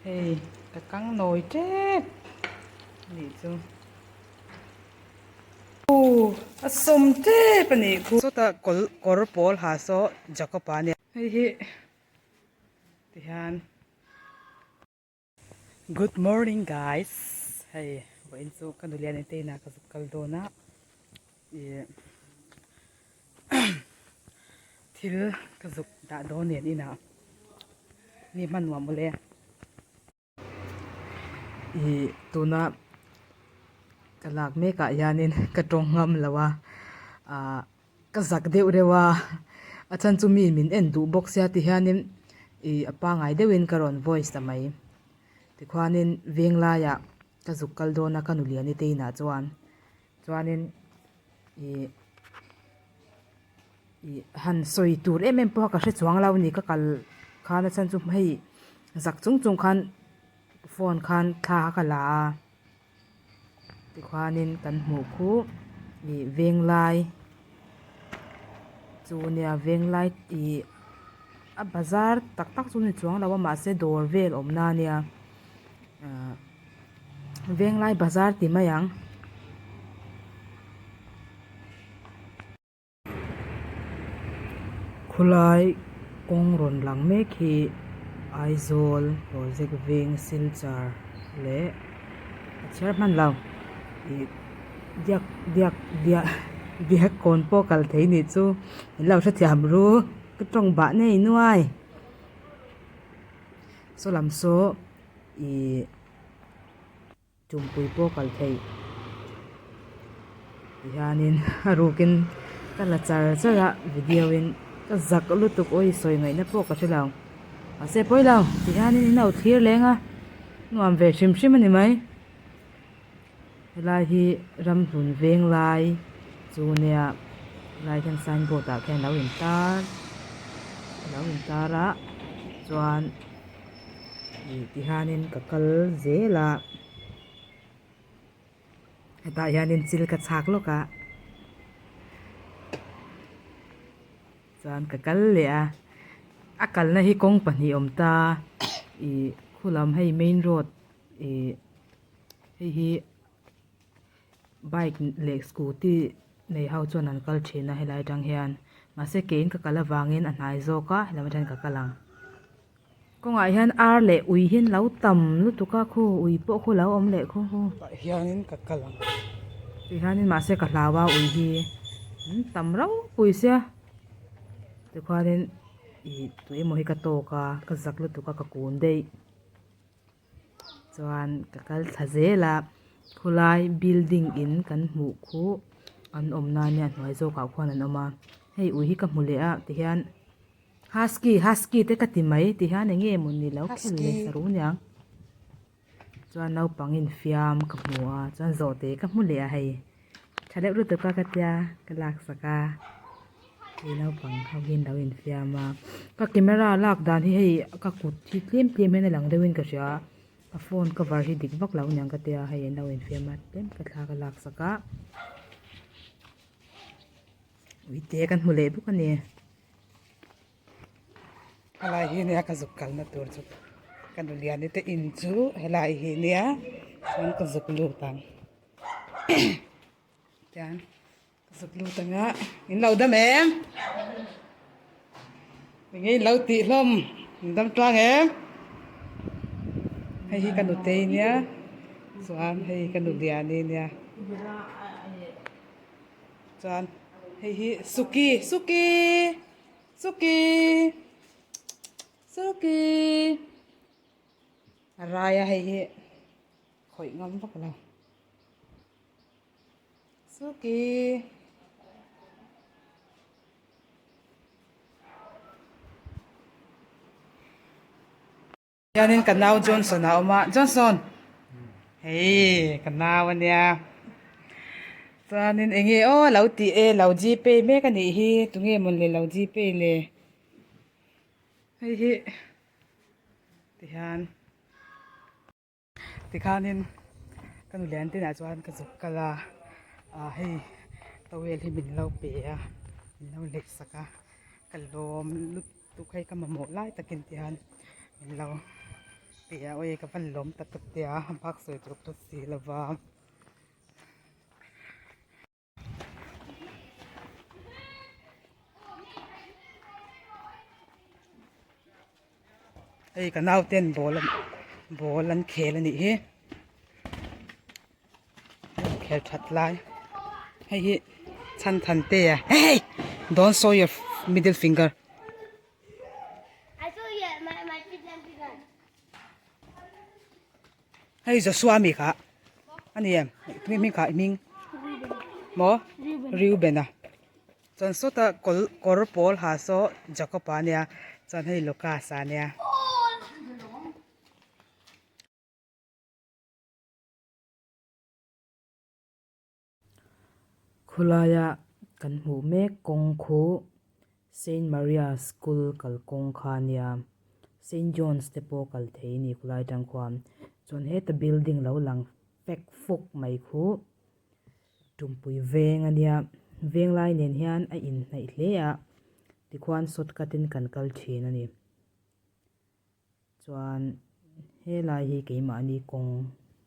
Hei ka kang nawi tep anih chu. Aw a sawm tep anih khu. Sawtah kawr pawl ha saw Jacob a nia. Hei hi tihian. Good morning guys hei vawiin chu ka nulian ente inah ka zuk kal dawn a ih thil ka zuk dah dawn nen inah mi hman nuam mawle ih tuna ka lak mek ah hianin ka tawng ngam lo a ah ka zak deuh reuh a a chhan chu mi min en duh bawk sia ti hianin ih a pangai deuhin ka rawn voice ta mai tikhuanin veng laiah ka zuk kal dawn a ka nuliani te inah chuan chuanin ih ih han sawi tur em em pawh ka hre chuang lo a ni ka kal khan a chhan chu hei zak chung chung khan phone khan thla ka la a. Tikhuanin kan hmuh khuh ih venglai chu nia venglai ih a bazar tak tak chu a ni chuang lo a mahse dawr vel awmna a nia ahh venglai bazar ti mai ang. Khawlai kawng rawn lang mek hi Aizawl project veng Silchar leh a chhiar hman lo ih diak diak diak diak kawn pawh kal thei nih chu min lo hrethiam ru ka tawng bah nei nuai saw lam saw ih. Tumpui pawh kal theih tihianin a rukin ka la char char a video in ka zak lutuk awi sawi ngaihna pawh ka hre lo mahse pawi lo tihianin in lo thlir leng a nuam ve hrim hrim a ni mai helai hi ramhlun veng lai chu nia helai hian sign board ah khian a lo intar a lo intar a chuan. Ih tihianin ka kal zel a hetah hianin chil ka chhak lawk a chuan ka kal leh a a kalna hi kawng pahnih a awm ta ih khulam hei main road ih hei hi bike leh scooty nei ho chuan an kal thin a helai atang hian mahse kein ka kal avangin a hnai zawk a helam atangin ka kal ang kawngah hian ar leh ui hi an lo tam lutuk a khu ui pawh khu lo awm leh khu khu tah hianin ka kal ang ti hianin mahse ka hlau a ui hi an tam ropui sia tikhuanin ih tui emaw hi ka tawk a ka zak lutuk a ka kun daih. Chuan ka kal thla zel a khulai building in kan hmuh khu an awm na ania a hnuai zawkah khuan an awm a hei ui hi ka hmu leh a tihian husky husky te ka ti mai tihian eng nge mawni lo khel leh sa ru niang chuan naupang infiam ka hmu a chuan zawhte ka hmu leh a hei tha deuh lutuk a ka tia ka laksak a. Hei naupang ho hi an lo infiam a ka camera lak dan hi hei ka kut hi tlem tlem hian a lang deuhin ka hria a ka phone cover hi dik vak lo aniang ka tia hei an lo infiam a tlem ka thla ka lak sak a uite kan hmu leh bawk a ni. Helai hi nia ka zuk kalna tur chu ka nuliani te in chu helai hi nia chuan ka zuk lut ang tian. Zuk lut anga in lo dam em? Enge in lo tih hlawm in dam tlang em? Hei hi ka nutei nia chuan hei ka nuliani nia chuan hei hi suki suki suki suki a rai a hei hi khawih ngam vak lo. Suki. Hianin ka nau Johnson a awm a, Johnson! Hei ka nau a nia. Chuanin eng nge aw lo tih e, lo gpay mek a nih hi, tunge mawni lo gpay le. Hei hi tihian. Tikhanin ka nu lian tinah chuan ka zuk kal a ah hei towel hi min lo pe a min lo lei sak a ka lawm lutuk hei ka mamawh lai takin tihian min lo. Tia awi ka van lawm tak tak tia bak sawi tur ka si lova. Hei ka nauten ball ball an khel a nih hi an khel that lai hei hi chhan than te a hey don't show your middle finger. Hei Joshua mi kha a ni em mi hming kha i hming maw Reuben a chuan sawta kawl kawr pawl ha saw Jacob a nia chuan hei Lucas a nia. Khawlaia kan hmuh mek kawng khu Saint Maria School kalkawng kha a nia. Saint John's te pawh kal thei a ni khawlai atang khuan. Chuan heta building lo lang fek fawk mai khu Tumpui veng a nia. Veng lai nen hian a inhnaih hle a, tikhuan shortcut in kan kal thin a ni. Chuan helai hi keimahni kawng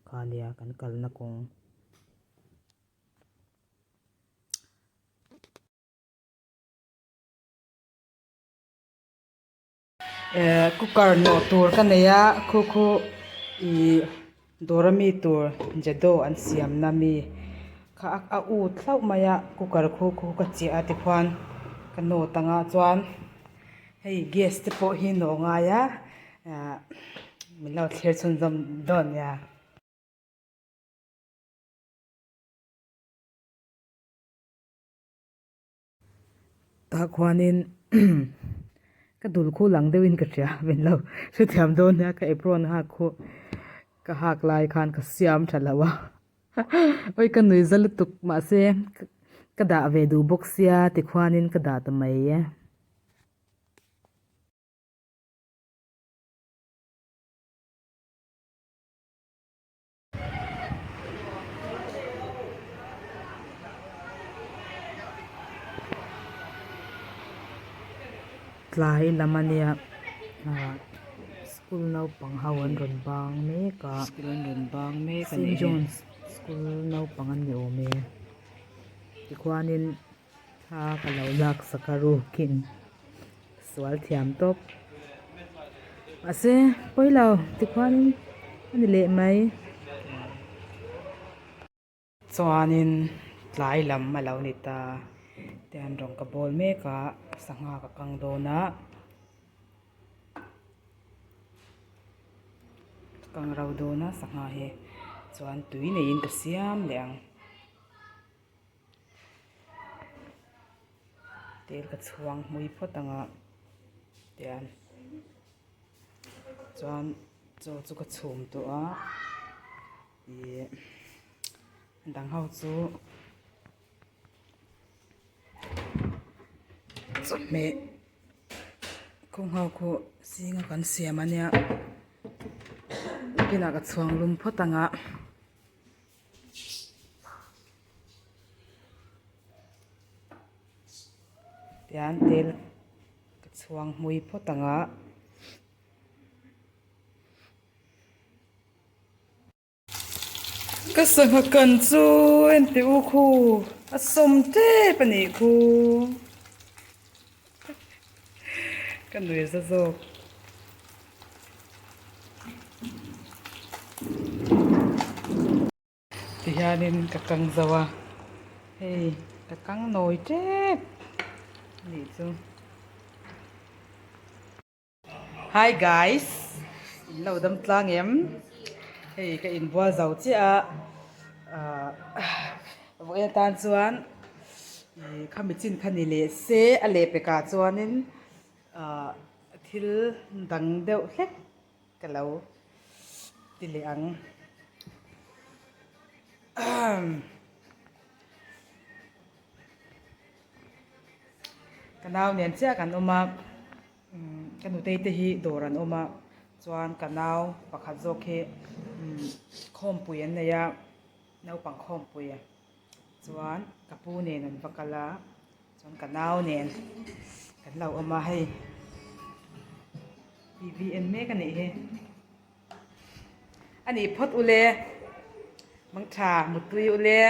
kha a nia kan kalna kawng. Eh cooker nawh tur ka nei a khu khu ih dawr ami tur jedo an siamna mi kha a ut hlauh mai a cooker khu khu ka chiah a tikhuan ka nawt ang a chuan. Hei gas te pawh hi nawh ngai a ah min lo thlir chhunzawm dawn nia. Tah khuanin ka dul khu lang deuhin ka hria min lo hrethiam dawn nia ka apron hak khu ka hak lai khan ka siam tha lo a awi ka nui za lutuk mahse ka dah ve duh bawk sia tikhuanin ka dah ta mai e. Tlai lam a nia ah school naupang ho an rawn bang mek a School an rawn bang mek a Saint nih hi. John's school naupang an ni awm e tikhuanin Thla ka lo lak sak a rukin sual thiam tawp. Mahse pawi lo tikhuanin a ni leh mai. Chuanin tlai lam a lo ni ta. Tihian rawng ka bawl mek a, sangha ka kang dawn a. Ka kang ro dawn a sangha hi chuan tui neiin ka siam leh ang. Tel ka chhuang hmui phawt ang a tian chuan chaw chu ka chhum tawh a ih dang ho chu chawhmeh kawng ho khu zinga kan siam a nia nakinah ka chhuang lum phawt ang a. Tian tel ka chhuang hmui phawt ang a. Ka sangha kan chu en teh u khu a sawm tep a nih khu. Ka nui za zawk. Tihianin ka kang zo a, hei ka kang nawi tep a nih chu. Hi guys, in lo dam tlang em? Hei ka inbual zo chiah a, ah vawiin atan chuan ih khami chin kha ni leh se a lehpekah chuanin ah thil dang deuh hlek ka lo ti leh ang. Ka nau nen chiah kan awm a, ka nutei te hi dawr an awm a, chuan ka nau pakhat zawk hi khawmpui an nei a, naupang khawmpui chuan ka pu nen an va kal a. Chuan ka nau nen kan lo awm a hei tv en mek a nih hi. A nih phawt ule. Mangtha mutui ule.